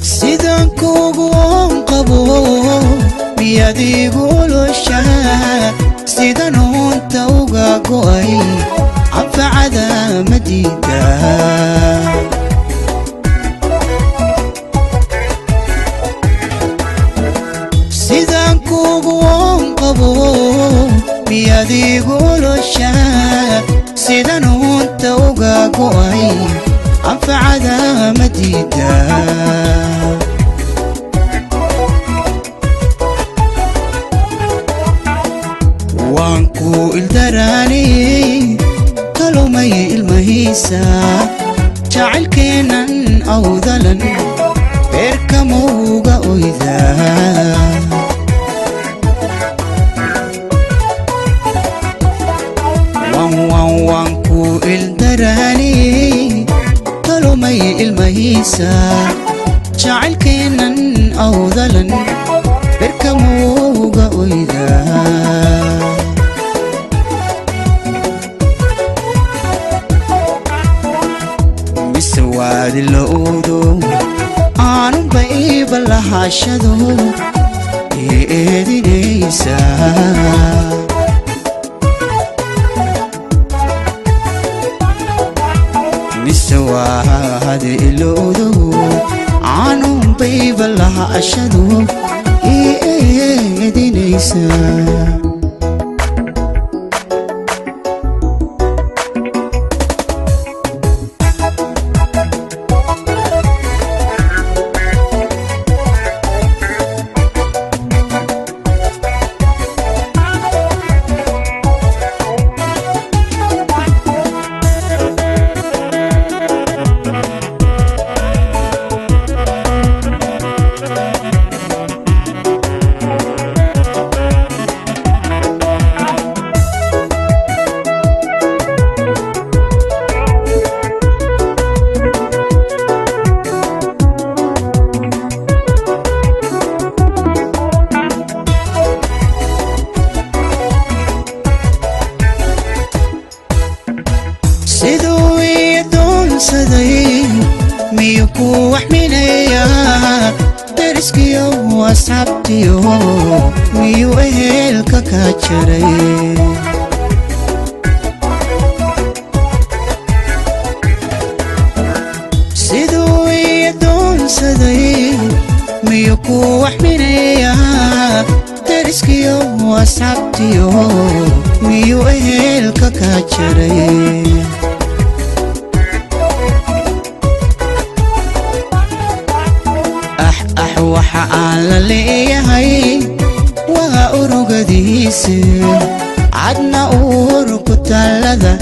Sidaan kuugu oon qabo miyaad iigu oloshaa? Sidan oonta uga go'ay anfacada ma diidaa? Sidaan kuugu oon qabo miyaad iigu oloshaa? Sidan oonta uga go'ay anfacada ma diidaa? Waan ku ildaraaniyey, talumay ilmahiisa, jacaylkeennan awdalan beerkamowga oydaa. Waan ku ildaraaniyey, talumay ilmahiisa, jacaylkeennan awdalan beerkamowga oydaa. Mise waadi la-oodo aanunba iiba lahaashado ii eedinaysa? Mise waadi ilowdo aanunba iiba lahaashado ii eedinaysa? Siduu ii adoonsaday miyuu ku waxminayaa? Deriskiyo asxaabtiyo miyuu ehelka ka jaray? Siduu ii adoonsaday miyuu ku waxminayaa? Deriskiyo asxaabtiyo miyuu ehelka ka jaray? Ax ax, waxa aan la leeyahay waa urugadiisi, cadna uurku tallada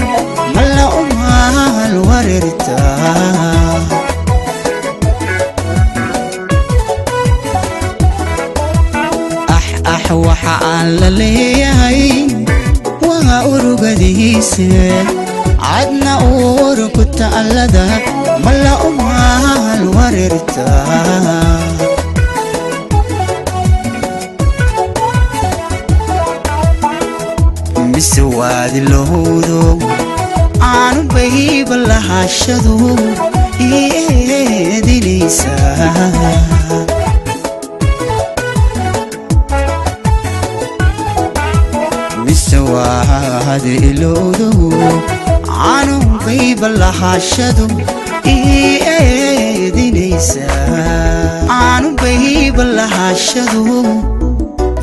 mala umaal wareertaa. Ax ax, waxa aan la leeyahay waa urugadiisi, cadna uurku tallada mala umaal wareertaa. Mise waadi lahowdo aanu bayba lahaashadu ii eedinaysaa? Mise waadi ilowdo aanu bayba lahaashadu ii eedinaysaa? Aanu bayba lahaashadu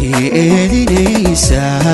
ii eedinaysaa?